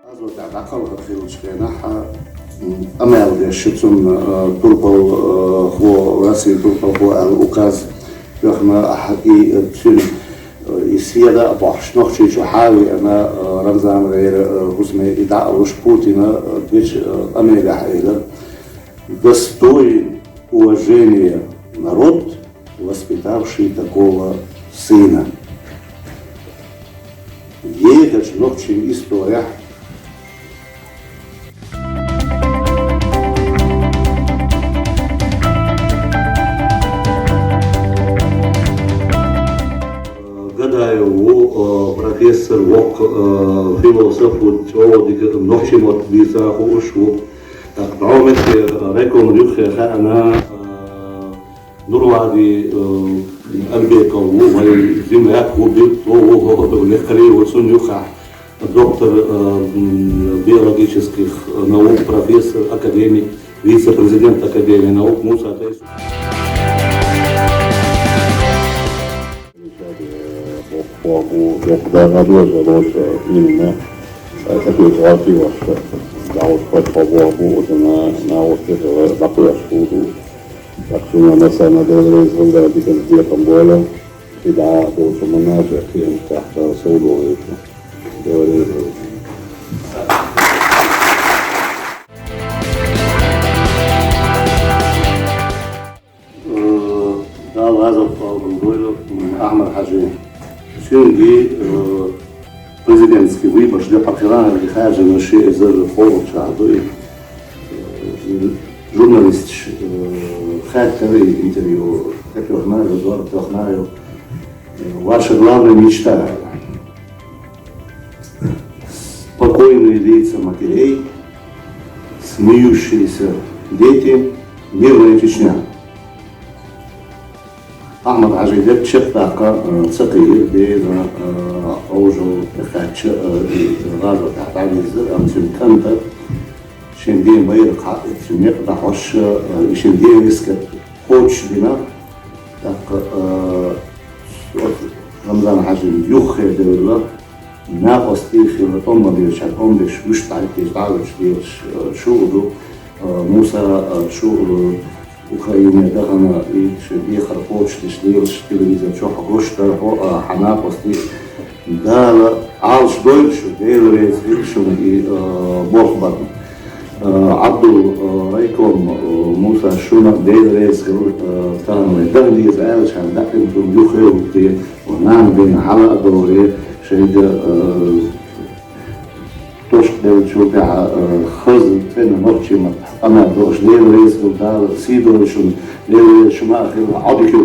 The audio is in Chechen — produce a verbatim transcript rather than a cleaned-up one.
Азот тӀа дӀакхалхар хиллачу хенахь, м, къамел деш шу цунна, э, турпал, э, хо, Россин турпал хо аьлла указ тоьхна, ахьа и, э, цуьнан, э, и седа а бохьуш, Нохчийчу хьа а веана, э, Рамзан гӀера, э, хӀусаме и дӀа а луш, Путина, э, дечу, э, къамелехь элира: «Достоин уважения народ, воспитавший такого сына». Ехачу нохчийн исторехь Гадаев ву, э, профессор, воккха, э, философ ву, чӀогӀа дика нохчийн мотт дийца хууш ву. ТӀаккха дӀо метте райкоман юххе хаьана, э, Нурлади, э, Альбеков ву, вайн земляк ву, битто ву, хӀокху лекхаре ву, цунна юххехь доктор, э, м, биологических наук, профессор, академик, вице-президент Академии наук Муса Тайсу. Боху, боху, боху, да, надо же, лучше именно, э, такой золотой вообще. Да, вот хоть по Богу, вот она, она вот это, э, такой, откуда. Так что на самом деле, когда диком, диком более, и да, то, что мы наши, всем так, да, всё удобно. Говорили. Э, Дала гӀазот къобал дойла, м, Ахьмад-Хьаьжи. Цуьнга, э, президентский выбораш де пхьакхиларга хаьржина ши эзар кхоалгӀачу шарахь ду и, э, журналисташ, э, хаьттира и интервью, тӀетоьхна ю, зор тоьхна ю. Э, ваша главная мечта. Спокойные лица матерей, смеющиеся дети, мирная Чечня. Ахьмад-Хьаьжи дерг чекхдаккха, э, ца кхийира, дера, э, Ӏовжал тӀекхаьчча, э, и гӀазот тӀехь дӀавийзира, амма цуьнан кӀанта шен ден байракх хьаъ, цуьнан некъ дӀахьош, э, и шен ден вискар кхочушдина. ТӀаккха, э, Рамзан-Хьаьжин юххе девлла, накъостий хилла, тӀом ма бевллачара тӀом беш, вуьш дӀахӀиттийча дӀа а вуьтуш лелаш, э, шу а ду, э, Муса, э, шу, э, Украине дахана, и шен дехар кхочушдеш лелаш, телевизор чохь гуш дара хьо, э, хьан накъостий. Дала Ӏалаш дойла шу, Дела реза хила шуна и, э, болх барна. Э, Ӏабдул, э, райком, э, Муса, шуна Дела реза хила, э, тахана вай дан деза аьллачхьана даьккхина ду юххе а ву те, вайн нана бен хьала а довре, шайга, э, тошкаделлачул тӀаьхьа, э, хаза цӀена нохчийн маттахь къамел деш, Дела реза хила, Дала сий дойла шуна, Дела реза шу ма а хила, Ӏодика